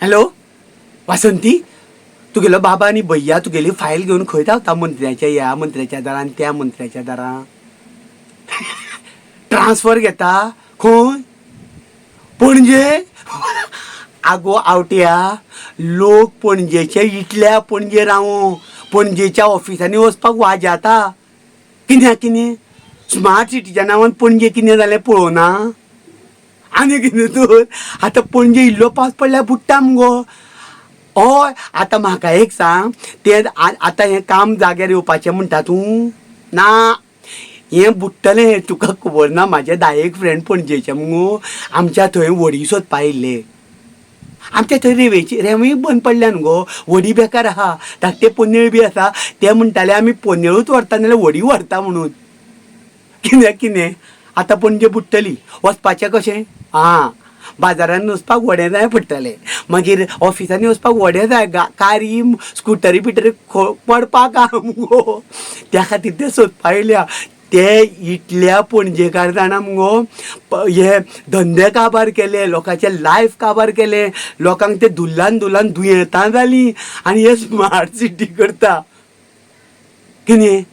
Hello Vasanti, तुगेलो बाबा आनी भैया तुगेली फायल घेवन खंय धांवता? मंत्र्याच्या ह्या मंत्र्याच्या दारान, त्या मंत्र्याच्या दारान ट्रान्सफर घेता खंय? पणजे. आगो आवट्या, लोक पणजेचे इतल्या पणजे रावूं पणजेच्या ऑफिसांनी वचपाक वाजाता. कित्याक? कितें स्मार्ट सिटीच्या नांवान पणजे कितें जालें पळोवना? आनी कितें तर, आतां पणजे इल्लो पावस पडल्यार बुडटा मुगो. हय, आतां म्हाका एक सांग, तें आतां हें काम जाग्यार येवपाचें म्हणटा तूं? ना, हें बुडटलें. तुका खबर ना, म्हाजे 10 एक फ्रेंड पणजेचे मुगो, आमच्या थंय व्हडी सोदपा आयिल्ले. आमच्या थंय रेंवेची रेंवूय बंद पडल्या न्हू गो, व्हडी बेकार आहा. धाकटे पोनेळ बी आसा. ते म्हणटाले आमी पोनेळूच व्हरता नाल्यार व्हडी व्हरता म्हणून. कितें कितें आतां पणजे बुडटली. वचपाचें कशें? आं, बाजारान वचपाक व्हडें जाय पडटलें, मागीर ऑफिसांनी वचपाक व्हडें जाय. कारी स्कुटरी बिटरी पडपाक आहा मुगो. त्या खातीर ते सोदपा येयल्या. ते इतल्या पणजेकार जाणा मुगो, हे धंदे काबार केले, लोकांचे लायफ काबार केले, लोकांक ते धुल्लान धुल्लान दुयेंतां जालीं आनी हे स्मार्ट सिटी करता. कितें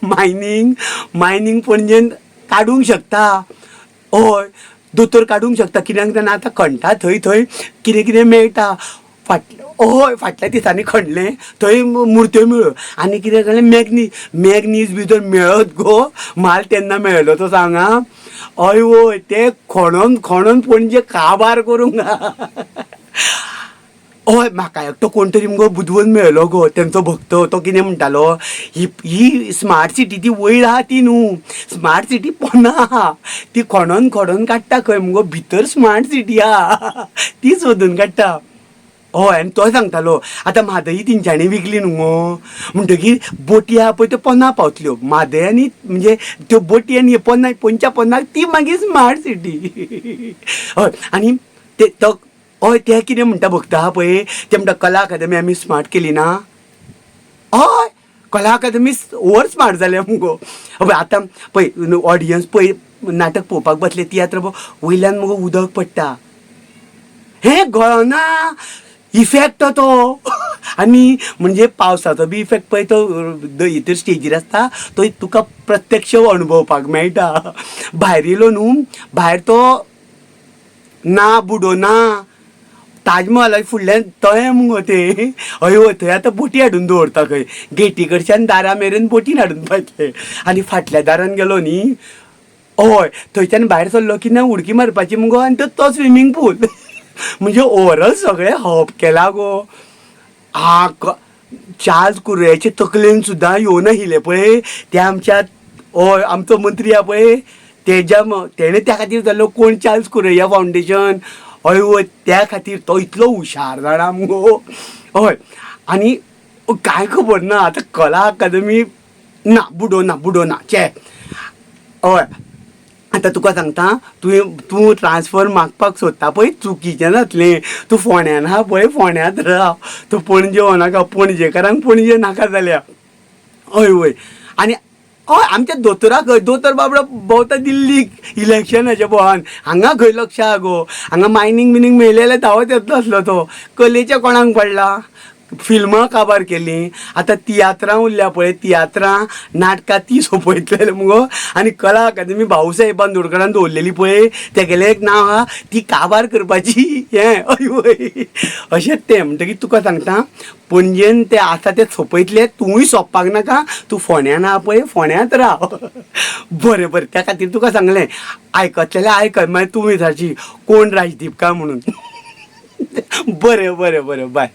मायनींग मायनींग पणजेन काडूंक शकता? हय, दोतोर काडूंक शकता. कित्याक जाणा, आतां खणटा थंय थंय कितें कितें मेळटा. फाटल्या, हय, फाटल्या दिसांनी खणलें थंय मुर्त्यो मेळ्ळ्यो. आनी कितें जालें, मॅगनीज मॅगनीज बी जर मेळत गो माल तेन्ना मेळ्ळो तो सांगा. हय वय, ते खणोन खणोन पणजे काबार करूंक. हय, म्हाका एकटो कोण तरी मुगो बुदवंत मेळ्ळो गो, तेंचो भक्त. तो कितें म्हणटालो, ही ही स्मार्ट सिटी ती वयर आहा ती न्हू, स्मार्ट सिटी पोंदा आहा. ती खणोन खणोन काडटा खंय मुगो, भितर स्मार्ट सिटी आहा, ती सोदून काडटा. हय, आनी तो सांगतालो, आतां म्हादई तेंच्यांनी विकली न्हू गो, म्हणटगीर बोटी आहा पळय त्यो पोंदा पावतल्यो. म्हादय आनी म्हणजे त्यो बोटी आनी पोंदा, पोंदच्या पोंदाक ती मागीर स्मार्ट सिटी. हय, आनी ते तो, हय, ते कितें म्हणटा भक्त आहा पळय, ते म्हणटा कला अकादमी आमी स्मार्ट केली ना. हय, कला अकादमी ओवर स्मार्ट जाल्या मुगो. पळय आतां पळय, ऑडियन्स पळय नाटक पळोवपाक बसले, तियात्र वयल्यान मुगो उदक पडटा, हें गळना इफेक्ट तो. आनी म्हणजे पावसाचो बी इफेक्ट पळय तो हितूर स्टेजीर आसता तो तुका प्रत्यक्ष अणभवपाक मेळटा. भायर येयलो न्हू, भायर तो ना बुडोना. ताजमहाला फुडल्यान तळें मुगो तें. हय वय, थंय आतां बोटी हाडून दवरता खंय, गेटी कडच्यान दारा मेरेन बोटीन हाडून पावतले. आनी फाटल्या दारान गेलो न्ही, हय, थंयच्यान भायर सरलो की ना उडकी मारपाची मुगो, आनी तो तो स्विमींग पूल. म्हणजे ओवरऑल सगळें हप केला गो. आ, चार्ल्स कुर्रेचे तकलेन सुद्दां येवनाशिल्लें पळय ते आमच्या, हय, आमचो मंत्री आहा पळय तेज्या, तेणें त्या खातीर जाल्लो कोण चार्ल्स कुर्रेया फावंडेशन. हय वय, त्या खातीर तो इतलो हुशार जाणा मुगो. हय, आनी कांय खबर ना आतां कला अकादमी ना बुडोना बुडोना चे. हय, आतां तुका सांगता, तुवें तूं ट्रान्सफर मागपाक सोदता पळय, चुकीचें जातलें. तूं फोंड्यान आहा पळय, फोंड्यांत राव. तूं पणजे वनाका, पणजेकारांक पणजे नाका जाल्या. हय वय, आनी हय, आमच्या दोतोराक खंय, दोतोर बाबडो भोंवता दिल्लीक इलेक्शनाच्या बोवान. हांगा खंय लक्ष आहा गो? हांगा मायनींग बिनींग मेळ्ळें जाल्यार धांवत येतलो आसलो तो. कलेचें कोणाक पडलां? फिल्मां काबार केलीं. आतां तियात्रां उरल्या पळय, तियात्रां नाटकां ती सोंपयतले मुगो. आनी कला अकादमी भाऊसाहेब बांदोडकरान दवरलेली पळय, तेगेलें एक नांव आहा, ती काबार करपाची हें. हय वय, अशेंच तें. म्हणटकीर तुका सांगता, पणजेन ते आसा ते सोंपयतले, तूंय सोंपपाक नाका. तूं फोंड्यान आहा पळय, फोंड्यांत राव. बरें बरें, त्या खातीर तुका सांगलें. आयकतलें जाल्यार आयकत, मागीर तूं विचारची कोण राजदीप काय म्हणून. बरें बरें बरें, बाय.